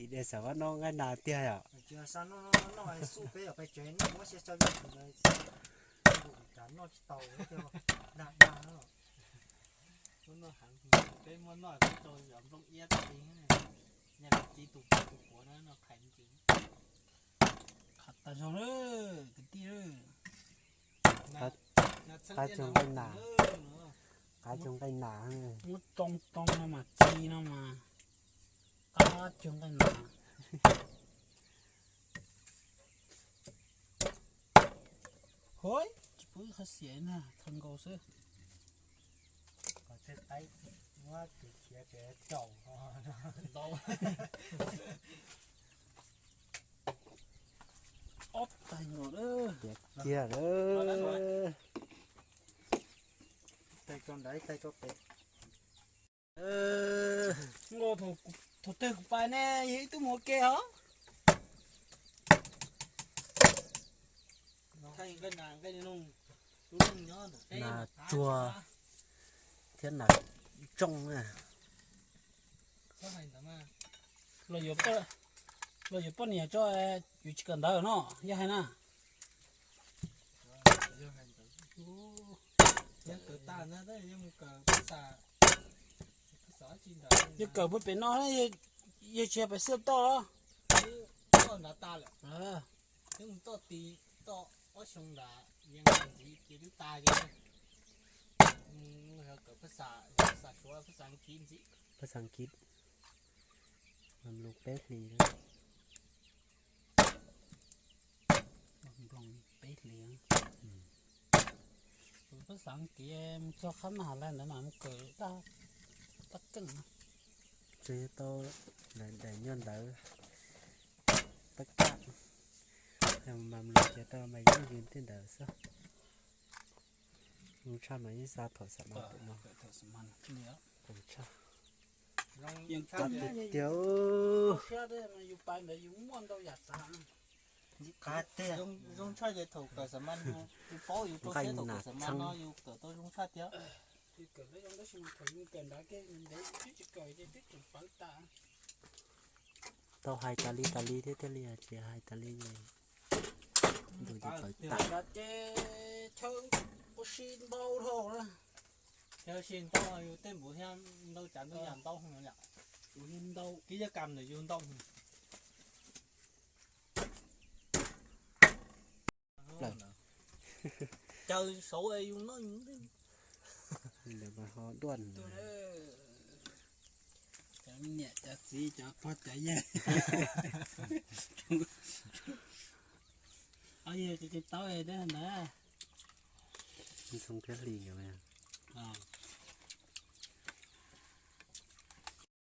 Ib de xav noj nqaij nas tiag yom. Peb muab noj rau yog nplooj iab tas li, nyaj tus tus puav no noj qhais me ntsis. Qhov tag zog lawm kwv tij. Qab cog nqaij nas, qab cog nqaij nas. Muab tsoo tsoo no mas ci no mas qab cog nqaij nas. Hov, tsis pub qhov xiav na, txhawv nkaus xwb. Ob tag nkaus lawm. Tiav kiag lawm. Tais tso nrad, tais tso pem. Nkaus thaum twg kuv pais ne, yog ib tug mus ua ke hov. Nas tsuag thiab nas tsooj na. Los yuav poj niam tso, yus tsis kawm ntawv no, yog hais na. Yog kawm puag pem no, yog tsis yog pem xwb toj. Toj nrad tas lawm. Twb mus toj ti, toj ob xyoo nrad, yeej ntxiv ces twb tas ces. Phab xav Suav, phab xav Kiv ntxiv. Phab xav Kiv, mas mloog peb hlis. Mloog peb hlis. Phab xav Kiv mus txog qhab Mab Has Lais ntawd mas mus kawm tab keej. Tsuas yog tau daim nyuag ntawv tab kaj, mas mloog ces tau mas yeej yog tej ntawd xwb. Zoo tshaj mas yeej xa thaum xam mas pem no. Zoo tshaj tiag tiag. Zoo tshaj ces thaum kawm xam mas, yus paub yus rau siab thaum kawm xam mas no yus kawm tau zoo tshaj tiag. Tau hais tas li tas li thiab thiaj li tsis hais tas li, ntu ces pawv tas. Ces chaw ua si ntau dhau na. Chaw ua si ntau, yus tej npuv thiab ntau, cas ntau yam ntau heev yom. Ntau, kib caj kam ntawm yus ntau heev. Caw saud yus noj. Lawv mas ho duaj. Cov niam cov txiv cov pog cov yawg. Ob yawg tsis tau teb ntawd. Ntxhoo thiab hlis os.